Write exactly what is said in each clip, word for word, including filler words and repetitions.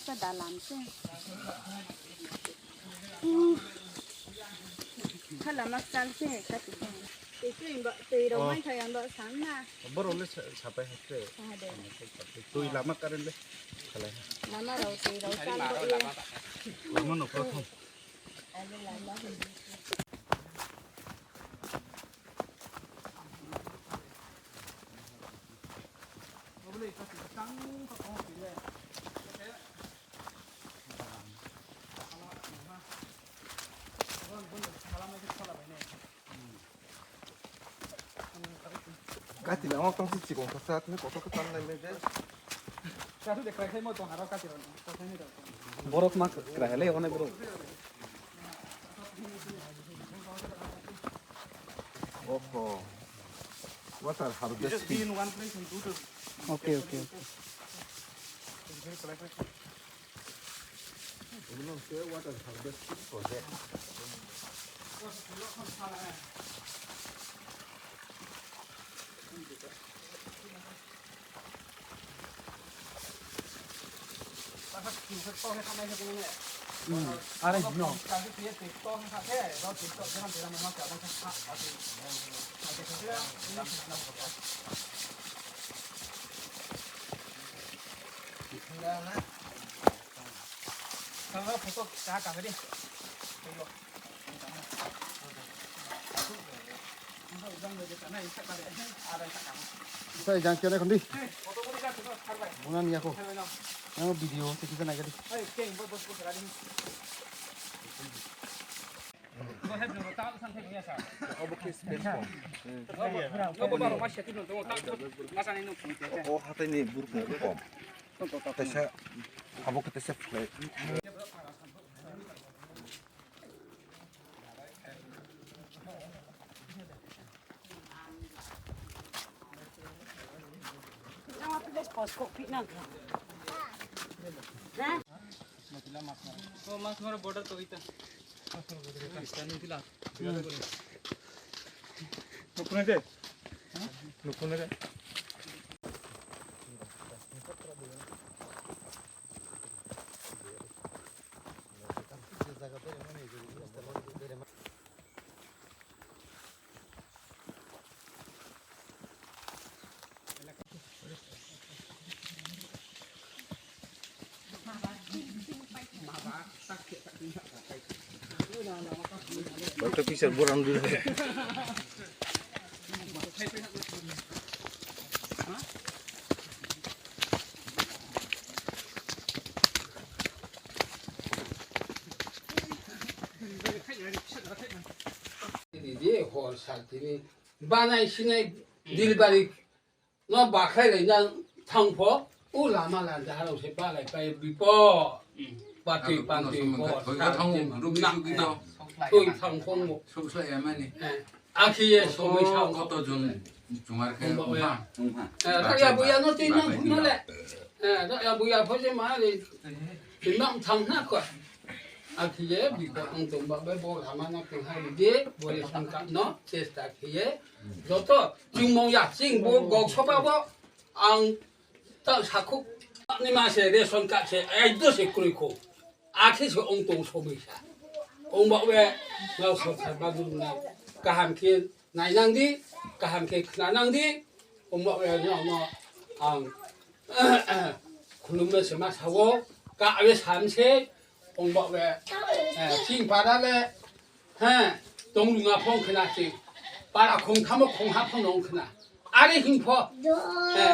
Ka dalam se. Khala mak chal se, ka ti se. Twi twi ba, twi rok Oh. Mai thai ang ba sang na. Borok le sa-, sapai hakte. Ah, de. Twi lama karen le. Khalai. Lama rok twi rok chal ba ye. Lama no prothom. Age lama. Kati na, oh, tong si chikon kasa, tini kotor ke tan lai lai de. Borok ma kra hele one borok. Oho. Water harvesting. Okay, okay, okay. Obono se water harvesting project. Hmm, are no. Sai jang kene khandi. Muna niya ko. Yang video se kita naik di. Obo khe space kom. Obo hathai ni burkong kom. Kaisa abo khe kaisa flat. O mas mara border to ita. Nukune de. Nukune de. Baik, tapi saya buram dulu. Didi hor sakini banai sinai dilbari no bakhai lai na thangpho u lama lanja harau se balai pai bipo. Patwi patwi hor sakini twi thangphong bo. Akhiye somoi sao. Koto jon chungar khe wngkha. Rakya buya no twi nang phunole. Rakya buya pho je ma le. Twi nang thang na ko. Akhiye biko ang tong ba bo lama no tong hai de bo le sangka no chesta khiye. Joto chungmong ya ching bo gok soba bo ang ta sakhuk ni ma se ration card se ai do se kroi ko. Akhe se ong tong somoi sa. Ong ba we no sorkar ba guru na kaham khe nainang di, kaham khe khwnanang di. Ong ba we no no ang khulumno se ma sao, ka we sam se. Ong ba we ching para le. He, tong lunga phone khna si. Para khong thamo khong ha phone ong khna. Are hing pho. He,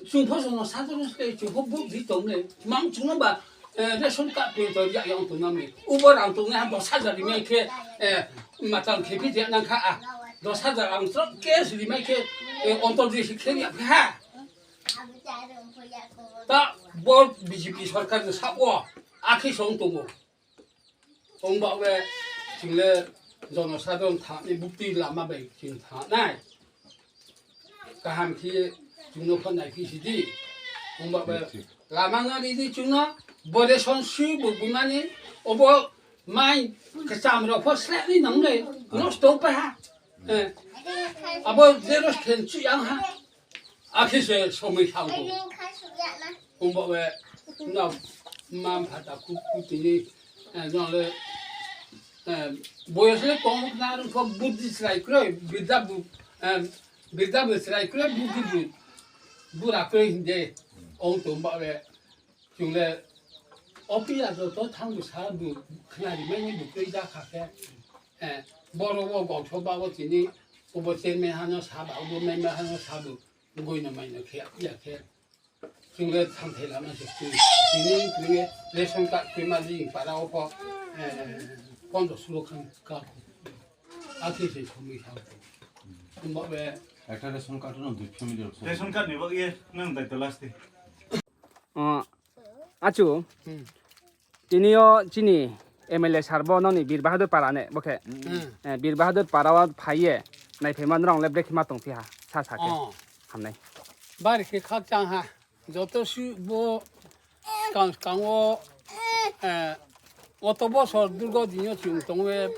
chung pho sono sa jor se chung pho bu di tong le. Mang chung ba, eh, ration card pe to ya yang tong nami. Ubo rang tong ha dos hajar di mai khe, eh, matang khe phi dia nang kha a. Dos hajar ang trok cash di mai khe, eh, ontor di si khe ya ha. Ta bor B J P sarkar ni sabo akhi song tongo. Ong ba we chwng le jonosadharon thani bukti lama bai chwng thanai. Kaham khe chwngno phan nai phi sidi. Ong ba we lama no ridi chwngno bo ration sui bo bumani obo mai kwcham rok pho slenai nang le nosto pa ha. Eh. Abo zero khen chu yang ha. Akhe se somoi thang ko. Ong ba we no Mam phata kuk kuk tini, eh, jong le, eh, boyos le tong na rung kho buddhi chwrai kroi, birda bu, eh, birda bu chwrai kroi, buddhi bu, bura kroi hinde, ong tong ba le, chung le, opi ya to to thang bu sa bu, khna ri mai ni bu kroi da kha khe, eh, boro wo gong tho ba wo tini, obo chairman hano sa ba, obo member hano sa bu, goi no mai no khe, ya khe. Chwng le thanthai lama se twi. Tini chwng le ration card twi ma jing para o po, eh, pondro sulo khan ka. Akhe se khumui sa. Tumba be. Ekta ration card no dui family rok. Ration card ni bagwi nang dai to last day. Oh, achu. Hmm. Tini o chini M L A sir bo noni Bir Bahadur Para ne bo khe. Hmm. Eh, Bir Bahadur Para o phai ye nai phai man rong le brekhe ma tong phi ha sa sa khe. Oh. Hamnai. Bari khe khak chang ha. Joto si bo skang skang o, eh, oto bosor durgo dinyo chwng tongwe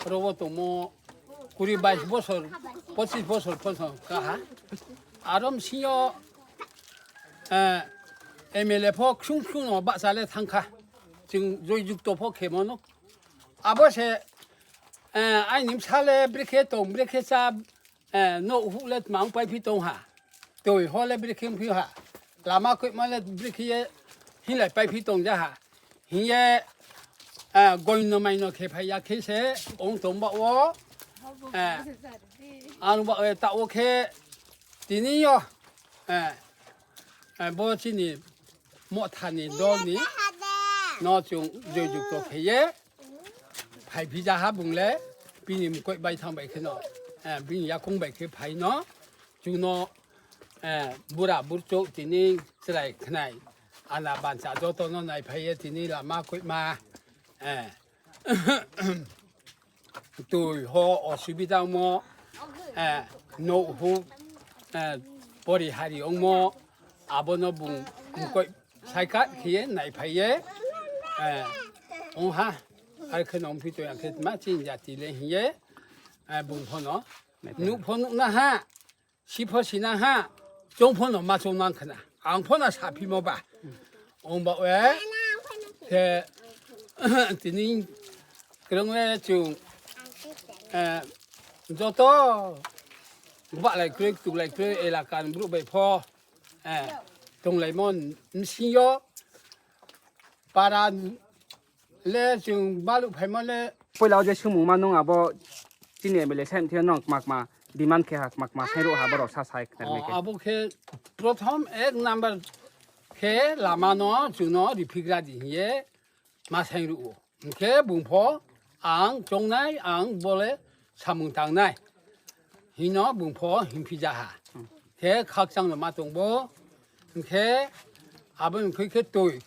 robo tongmo kuri bais bosor, pochis bosor poso kaha. Arom sinyo, eh, M L A pho khsung khsung no bahsa le thangkha. Chwng joi jukto pho khe mano. Abo se, eh, aini bwsa le brekhe tong, brekhe cha, eh, no hu le tma ong pai phi tong ha. Twi ho le brekhe ong phi ha. Lama koi ma le brekhe ye hin lai pai phi tong ja ha. Hin ye, eh, goi no mai no khe phai ya khe se ong tong ba o. Eh, ang ba, eh, ta o khe tini yo, eh, eh, bo chini Mothani dolni no chwng joi jukto khe ye phai phi ja ha bung le bini mukoi bai thang bai khe no, eh, bini yakung bai khe phai no chwng no, eh, bura burchuk tini chwrai khnai ana bansa joto no nai phai ye tini lama koi ma, eh, twi ho osubida ongmo, eh, no hu, eh, pori hari ongmo, abono bung mukoi saikat khiye nai phaiye, eh, ong ha, ar khe nong phi to yang khe ma chini jati le hiye, eh, bung phono, nuk pho nuk na ha, si pho sina ha, chong pho no ma chong nang khna. Ang pho na sa phi mo ba. Ong ba we, khe, tini krong we chung, eh, joto, ba lai kroi, tu lai kroi, elakan bru bai pho, eh, tong lai mo, msing yo, para, Le chwng baluh phaima le. Puila o je swngmung ma nung abo chini M L A sai mthiya nung kma kma demand khe ha, kma kma sai rw ha, borok sa sai khna Oh, mai khe. Abo khe prothom ek number khe lama no chwngno riphigra di hiye ma sai rw o. Hwnkhe bungpho ang chongnai, ang bole samung tangnai hino bungpho himphija ha. Khe khakchang no ma tongbo, hwnkhe aboni khoi khe twi.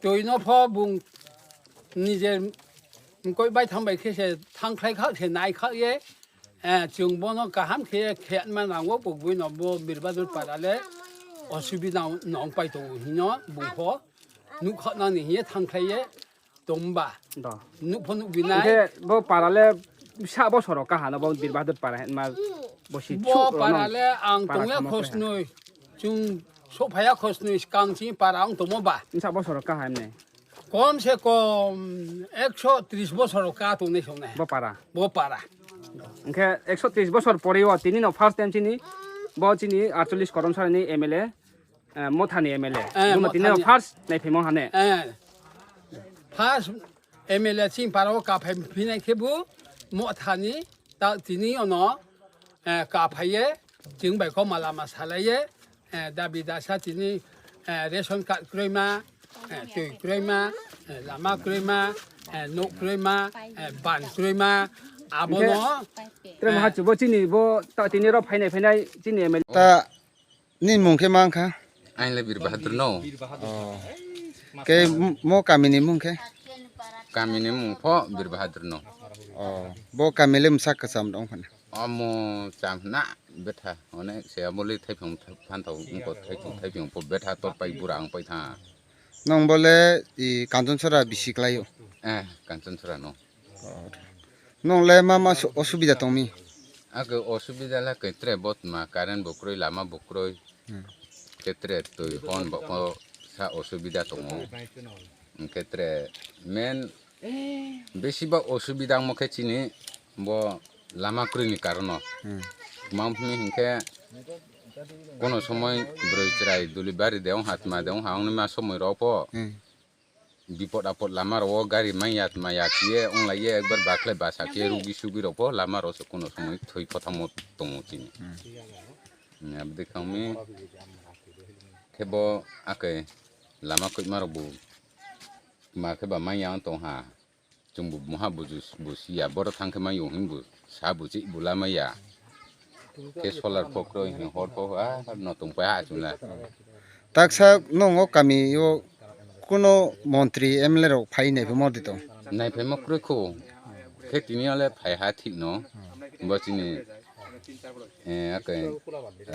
Twi no pho bung nije mkoi bai thang bai khe se thang khlai kha se nai kha ye, eh, chwng bono kaham khe khe ma nango, bugui no bo Birbadur para le osubida no ong pai tongo hino bung pho nuk kha nang ni hiye thang khlai ye tong ba. Do. Nuk pho nuk binai. Hwnkhe bo para le sa bosoro kaha no bo Birbadur para ma bo si Bo chuk para no le ang para tongya kamo khe. Khosnoi. Chwng sophaya khosnoi skang si para ang tomo ba. Sa bosoro kaha ne. Kom se kom ekso tris bosor ka tongnai song nai. Bo para. Bo para. Hwnkhe ekso tris bosor pore o tini no first time chini bo chini aatchollish Karamsara ni M L A, eh, Mothani M L A. Eh, Bono tini no Mothani. First nai phaimo hane. Eh. First M L A chini para o ka phai phinai khe bo Mothani ta tini ono, eh, ka phai ye chwng bai kok ma lama salai ye. Eh, dabi dasa tini, eh, ration card kroima, eh, twi kroima, eh, lama kroima, eh, nuk kroima, eh, ban kroima, abono, Hwnkhe, tre eh, maha chubo chini bo ta tini ro phainai phainai chini M L A. Ta ni mung khe mang kha? Ain le Bir Bahadur no. Oh. Ke m-, mo kami ni mung khe? Kami ni mung pho Bir Bahadur no. Oh. Bo kami le msak kwcham dong phana. Omo cham na betha onek se amoli thaipung phanthau ungko thaipung thaipung po betha tot pai bura ang pai tha. Nong bole i Kanchanchara bisi klaio. Eh, Kanchanchara no. Oh. Nong le ma ma su-, osubida tongmi? Ake osubida la ke tre bot ma current bo kroi lama bo kroi. Hmm. Ke tre toi hon bo ko Osubida tongo. Hwnkhe tre main besiba osubida wngmo khe chini bo lama kwrwini karono. Hmm. Tma hwnwi hinkhe kono somoi bwrwi chwrai duli bari de wngha, tma de wngha, wngni ma somoi rok pho Hmm. bipod apod lama rok o gari manya tma ya khiye wngla ye ekbar bakhle basa khiye rugi sugi rok pho lama rok se kono somoi thwi phothangmo tongo chini. Hmm. Hmm, abdi khangmi khe bo akai lama kwima rok bo ma khe ba manya wng tong ha. Chwngbo moha buju busiya, borok thang khe manyung hinbo sa buchi bula maya. Khe solar pho kroi hin hor pho ha no tong pa ha chwngla. Taksa nongo kami o kuno montri M L A rok phai nai phaimo di tong. Nai phaimo kroi kho. Khe tini ale phai ha thik no. Bo chini Eh, ake,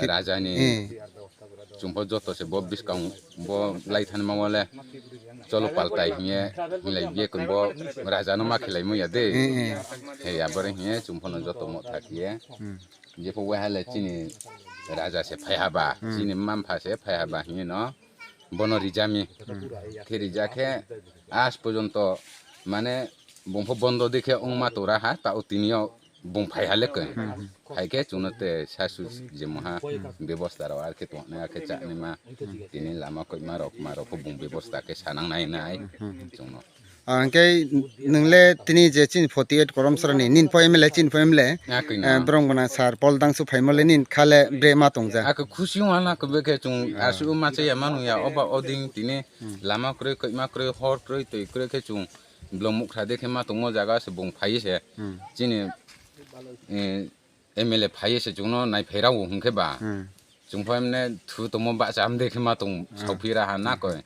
rajani Eh. chwngpho joto se bo bwskang bo lai thani ma wale cholo paltai hiye hinlai biye kun bo raja no ma khelai muya de. Eh, eh. He abore hiye chwngpho no joto mo thak hiye. Hmm. Jepho wahale chini raja se phai haba, Hmm. chini mampha se phai haba hiye no. Bono rijami. Hmm. Khe rija khe as porjonto mane bongpho bondo de khe wngma tora ha, ta o tini o bung phai ha le khe. Hmm. Phai khe chwngno te sasu je moha bebosta rok ar khe tongna ar khe chani ma tini lama koi ma rok ma rok pho bung bebosta khe sanang nai nai chwngno. Ah, hwnkhe nwng le tini je chini forty eight Korom Srani, nini pho M L A, chini pho M L A, Ah, koi na. eh, borok gwnang sir Paul Dangsu phaimo le nini kha le bre ma tongja. Ako khusi wng na khe be khe chwng Ah. asu ma che ya manu ya oba oding tini Hmm. lama kroi, koima kroi, hor kroi, twi kroi khe chwng blong mukha de khe ma tongmo jaga se bung phai se. Hmm. Chini, eh, M L A phai se chwngno nai phai rao hwnkhe ba. Hmm. Chwng pho emne thu tongmo ba cham de khe ma tong Hmm. sauphi ra ha na koi.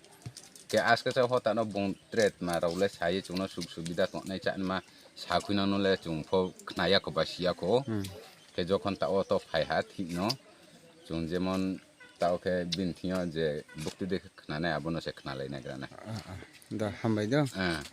Ke aske sa hota no bung tret ma rao le sai chwngno suk subida tongnai chan ma sa khui nang no le chwng pho khna ya kho ba si ya kho. Hmm. Ke jokhon ta o to phai ha thik no. Chwng jemon ta o khe bini thing yo je bukti de khe khna nai abo no se khna lai nai gra nai. Ah, ah. Da, hambai do. Ah.